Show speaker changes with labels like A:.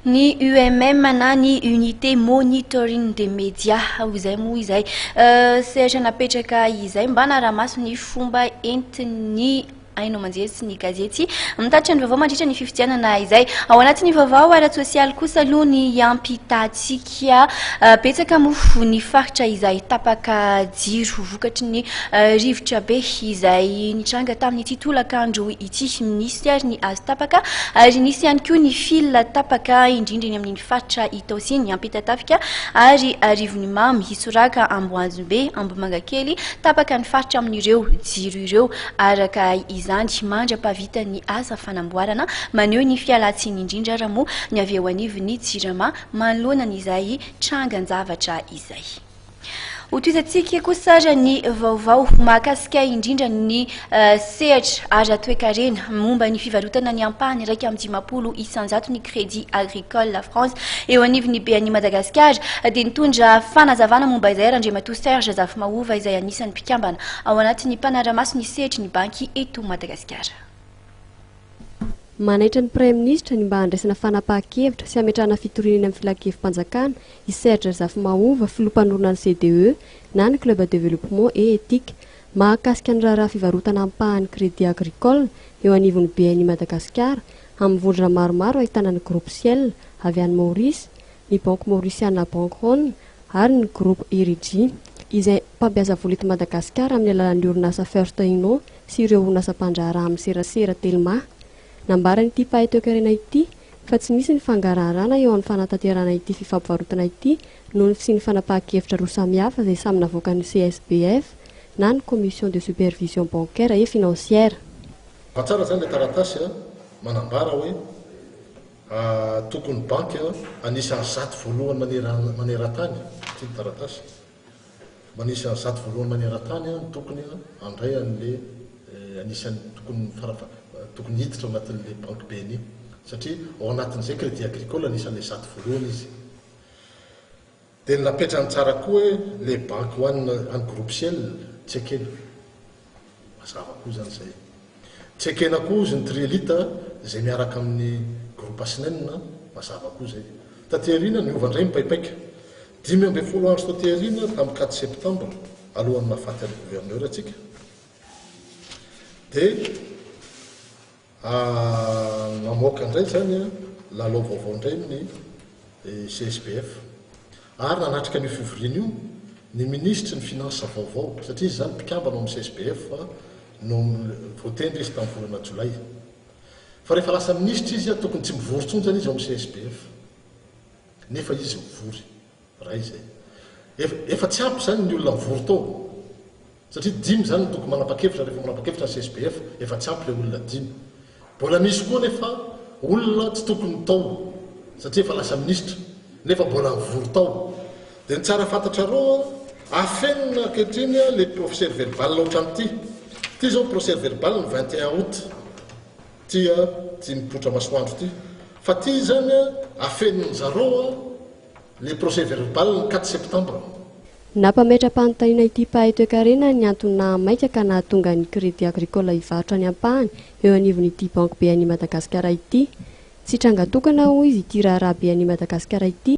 A: Ny UMM na ny Unité Monitoring des Médias izay moa izay sehatra napetraka izay mba hanara-maso ny fomba entin'ny haino aman-jery sy ny gazety mitatitra ny vaovao mandritra ny fifidianana izay. Ao anatin'ny vaovao ara-tsosialy kosa aloha ny hiampitantsika betsaka moa ny faritra izay tapaka jiro vokatry ny rivotra be izay nitranga tamin'ity tolakandro ity. Nisy ary ny hazo tapaka ary nisy ihany koa ny fil tapaka indrindra eny amin'iny faritra Itaosy iny, Ampitatafika ary Arivonimamo, Isoraka, Amboanjombe, Ambohimangakely, tapaka ny faritra amin'ireo jiro ireo araka izany mandra-pahavitan'ny asa fanamboarana. Maneho ny fialantsiny indrindra ara moa ny avy eo anivon'ny Jirama manoloana an'izay trangan-javatra izay. Hotohizantsika kosa ary ny vaovao mahakasika indrindra ny sehatra ara-toekarena momba ny fivarotana ny ampahany 51% ny Crédit Agricole France eo anivon'ny BNI Madagasikara. Dia nitondra fanazavana momba izay Randriamatoa Serge Zafimahova izay anisan'ny mpikambana ao anatin'ny mpanara-maso ny sehatry ny banky eto Madagasikara.
B: Manaitra ny Praiminisitra ny mba handraisana fanapahan-kevitra sy hametrahana fitoriana eny amin'ny Filankevi-panjakana i Serge Zafimahova, filoha mpanorina ny CDE na ny Club Développement et Ethique. Mahakasika ny raharaha fivarotana ampahany Crédit Agricole eo anivon'ny BNI Madagasikara amin'ny vondrona maromaro ahitana ny Groupe Ciel avy any Maorisy, ny banky maorisiana Bank One ary ny Groupe Iriji, izay mpampiasa vola eto Madagasikara amin'ny alalan'ny orinasa First Inno sy ireo orinasa mpandraharaha amin'ny serasera Telma. Nambaran'ity mpahay toekarena ity fa tsy misy ny fangaraharana eo amin'ny fanatanterahana ity fifampivarotana ity noho ny fisian'ny fanapahan-kevitra roa samihafa izay samy navoakan'ny CSBF na ny Commission de Supervision Bancaire et Financière.
C: Fa tsara izany ilay taratasy manambara hoe tokony banky anisan'ny 100 voalohany maneran-tany ity ny taratasy. Anisan'ny 100 voalohany maneran-tany no tokony handray an'le anisan'ny tokony farafa tokony hiditra ao anatin'le banky BNI satria ao anatin'izay Crédit Agricole anisan'le 100 voalohany izy. Dia ny napetrany tsara koa hoe le banky ho an'ny an'ny groupe Ciel tsy ekena. Mazava koa izany izay. Tsy ekena koa ozy ny Trielite izay miaraka amin'ny groupe Asnen, mazava koa izay. Taty aoriana niova indray ny paipaika. 15 andro taty aoriana, tamin'ny quatre septembre, alohan'ny nahafaty an'ny gouverneur antsika, dia namoaka indray izany lalao vaovao indray ny CSBF. Ary nanatrika an'io fivoriana io ny minisitry ny Finances vaovao, satria izy izany mpikambana ao amin'ny CSBF no voatendry izy tamin'ny volana jolay. Fa rehefa lasa minisitra izy, tokony tsy mivory intsony izany izy ao amin'ny CSBF. Nefa izy mivory. Iray izay. Efa, efa tsy ampy izany ny olona mivory tao. Satria dimy izany no tokony manapa-kevitra rehefa manapa-kevitra ny CSBF, efa tsy ampy ilay olona dimy. Mbola misy koa anefa olona tsy tokony tao satria efa lasa minisitra nefa mbola nivory tao. Dia ny tsara fantatrareo an, afenina ankehitriny ilay procès verbal ohatran'ity. Ity izao procès verbal ny 21 août. Ity an, ity mipoitra masoandro ity. Fa ity izany an, afenin-dry zareo an, le procès verbal ny quatre septembre.
B: Nampametra-panontaniana ity mpahay toekarena ny antony nahamaika ka nahatonga ny Crédit Agricole hivarotra ny ampahany eo anivon'ity Banky BNI Madagasikara ity. Tsy tranga tokana hoy izy ity raharaha BNI Madagasikara ity.